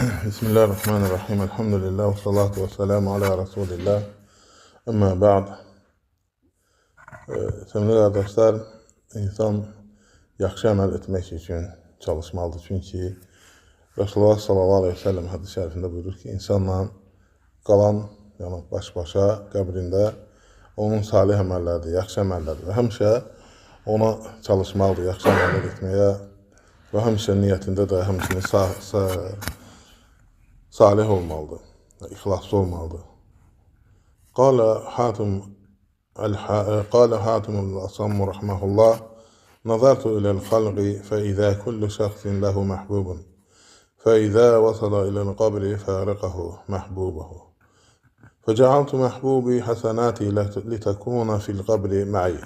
Bismillahirrahmanirrahim. Elhamdülillah ve salatu ve selamu ala Resulillah. Əmmə ba'd. Sevgili qardaşlar, insan yaxşı əməl etmək üçün çalışmalıdır. Çünki Resulullah sallallahu aleyhi ve sellem hədis-i şərifində buyurur ki, insanla qalan, yəni baş-başa qəbrində onun salih əməlləridir, yaxşı əməllərdir və həmişə ona çalışmalıdır, yaxşı əməllər etməyə və həmişə niyyətində də həmçinin salih olmalıdır, ixlaslı olmalıdır. Qala Hatim el-Asam rahimehullah, nazartu ila'l xalqi fe iza kullu şəxsin lehu mahbubun fe iza vasala ila'l qabri faraqahu mahbubuhu. Fecealtu mahbubi hasenati litekuna fil qabri ma'i.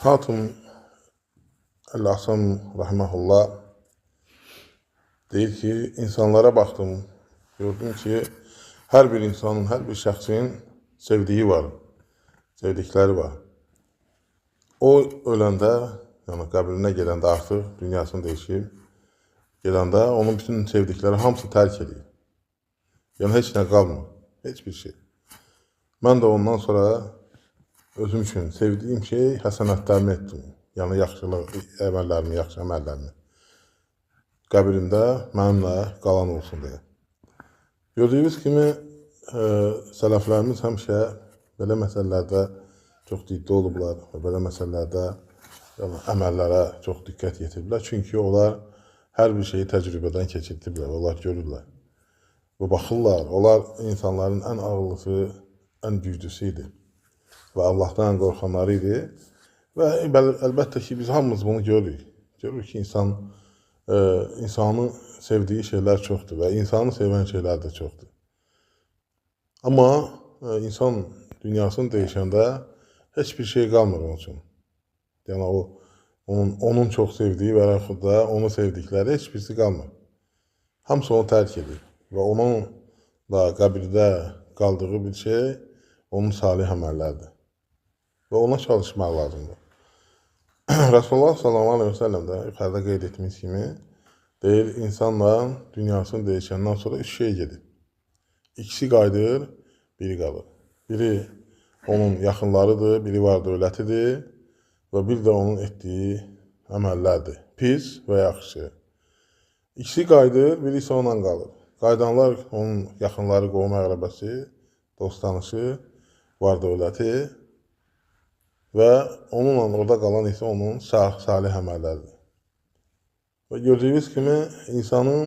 Hatim el-Asam rahimehullah deyir ki, insanlara baxdım, gördüm ki, hər bir insanın, hər bir şəxsin sevdiyi var, sevdikləri var. O öləndə, yəni qəbrinə gedəndə artıq dünyasını dəyişib, gedəndə onun bütün sevdikləri hamısı tərk edir. Yəni heç nə qalmır, heç bir şey. Mən də ondan sonra özüm üçün sevdiyim şey həsənətlərimi etdim. Yəni yaxşılıq əməllərimi, yaxşı əməllərimi. Qəbrimdə mənimlə qalan olsun deyə. Gördüyünüz kimi sələflərimiz həmişə belə məsələlərdə çox ciddi olublar və belə məsələlərdə yəni, əməllərə çox diqqət yetiriblər. Çünki onlar hər bir şeyi təcrübədən keçirdiblər, onlar görürlər və baxırlar. Onlar insanların ən ağıllısı, ən güclüsü idi və Allahdan qorxanları idi. Və əlbəttə ki, biz hamımız bunu görürük. Görürük ki, insanın sevdiyi şeylər çoxdur və insanı sevən şeylər də çoxdur. Amma insan dünyasını dəyişəndə heç bir şey qalmır onun üçün. Yəni onun çox sevdiyi və yaxud da onu sevdikləri heç birisi qalmır. Hamısı onu tərk edir və onun da qəbirdə qaldığı bir şey onun salih əməllərdir. Və ona çalışmaq lazımdır. Resulullah sallallahu aleyhi ve sellem də yuxarıda qeyd etdiyimiz kimi deyir, insanla dünyasını dəyişəndən sonra üç şey gedir. İkisi qayıdır, biri qalır. Biri onun yaxınlarıdır, biri var dövlətidir və bir də onun etdiyi əməllərdir. Pis və yaxşı. İkisi qayıdır, biri isə onunla qalır. Qayıdanlar onun yaxınları, qohum əqrəbəsi, dost tanışı, var dövləti və onunla orada qalan isə onun salih əməlləridir. Və gördüyünüz kimi insanın